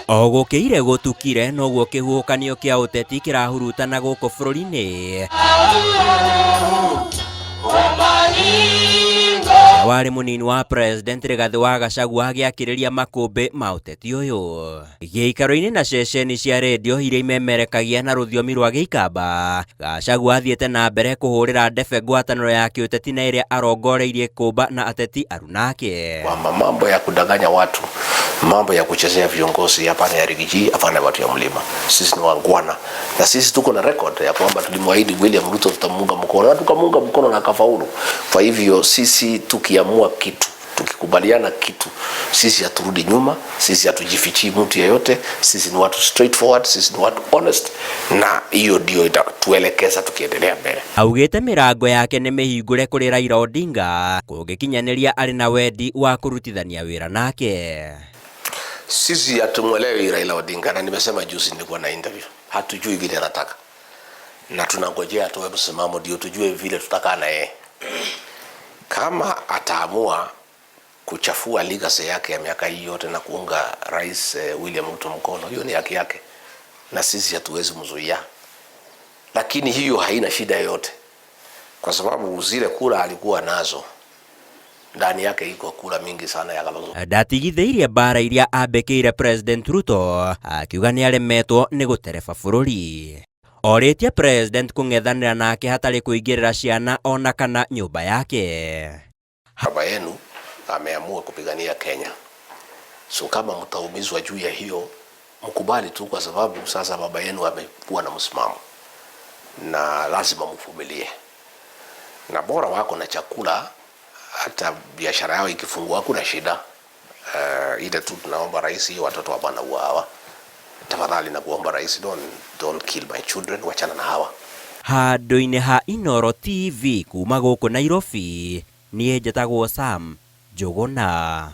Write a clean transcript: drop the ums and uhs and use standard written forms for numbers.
O gũkĩire gũtukire noguo kĩhuhũkanio kĩa ũteti kĩrahurutana gũkũ bũrũri-inĩ. Warĩ mũnini wa President Rigathĩ wa Gachagua agĩakĩrĩria makũmbĩ ma ũteti ũyũ. Gĩikaro-inĩ na ceceni cia redio iria imemerekagia na rũthiomi rwa Gĩikamba, Gachagua athiĩte na mbere kũhũrĩra ndebe ngwatanĩro ya kĩũteti na ĩrĩa arongoreirie kũmba na ateti arunake. Kwamba mambo ya kudanganya watu, mambo ya kuchezea viongozi, hapana ya Riggy G, hapana ya watu ya mlima. Sisi ni wangwana na sisi tuko na record ya kwamba tulimwahidi William Ruto tutamuunga mkono na tukamuunga mkono na akafaulu. Kwa hivyo sisi tukiamua kitu, tukikubaliana kitu, sisi haturudi nyuma, sisi hatujifichii mtu yeyote, sisi ni watu straightforward, sisi ni watu honest, na hiyo ndio itatuelekeza tukiendelea mbele. Augĩte mĩrango yake nĩ mĩhingũre kũrĩ Raila Odinga kũngĩkinyanĩria arĩ na wendi wa kũrutithania wĩra nake. Sisi hatumwelewi Raila Odinga, na nimesema juzi nilikuwa na interview, hatujui vile anataka na tunangojea atoe msimamo ndio tujue vile tutakaa na yeye. Kama ataamua kuchafua legacy yake ya miaka hii yote na kuunga Rais William Ruto mkono, hiyo ni haki yake na sisi hatuwezi mzuia, lakini hiyo haina shida yoyote, kwa sababu zile kura alikuwa nazo ndani yake iko kura mingi sana ya Kalonzo. Ndatigithĩirie mbara iria ambĩkĩire President Ruto akiuga nĩ aremetwo nĩ gũtereba bũrũri. Orĩtie President kũng'ethanĩra nake hatarĩ kũingĩrĩra ciana ona kana nyũmba yake. Baba yenu ameamua kupigania Kenya, so kama mtaumizwa juu ya hiyo mkubali tu, kwa sababu sasa baba yenu amekuwa na msimamo na lazima mvumilie, na bora wako na chakula, hata biashara yao ikifungua hakuna shida. Ile tu tunaomba rais, watoto hapana uawa. Tafadhali nakuomba rais, don't kill my children, wachana na hawa. Handũ-inĩ ha Inooro TV kuma gũkũ Nairobi, niĩ njĩtagwo Sam Njũgũna.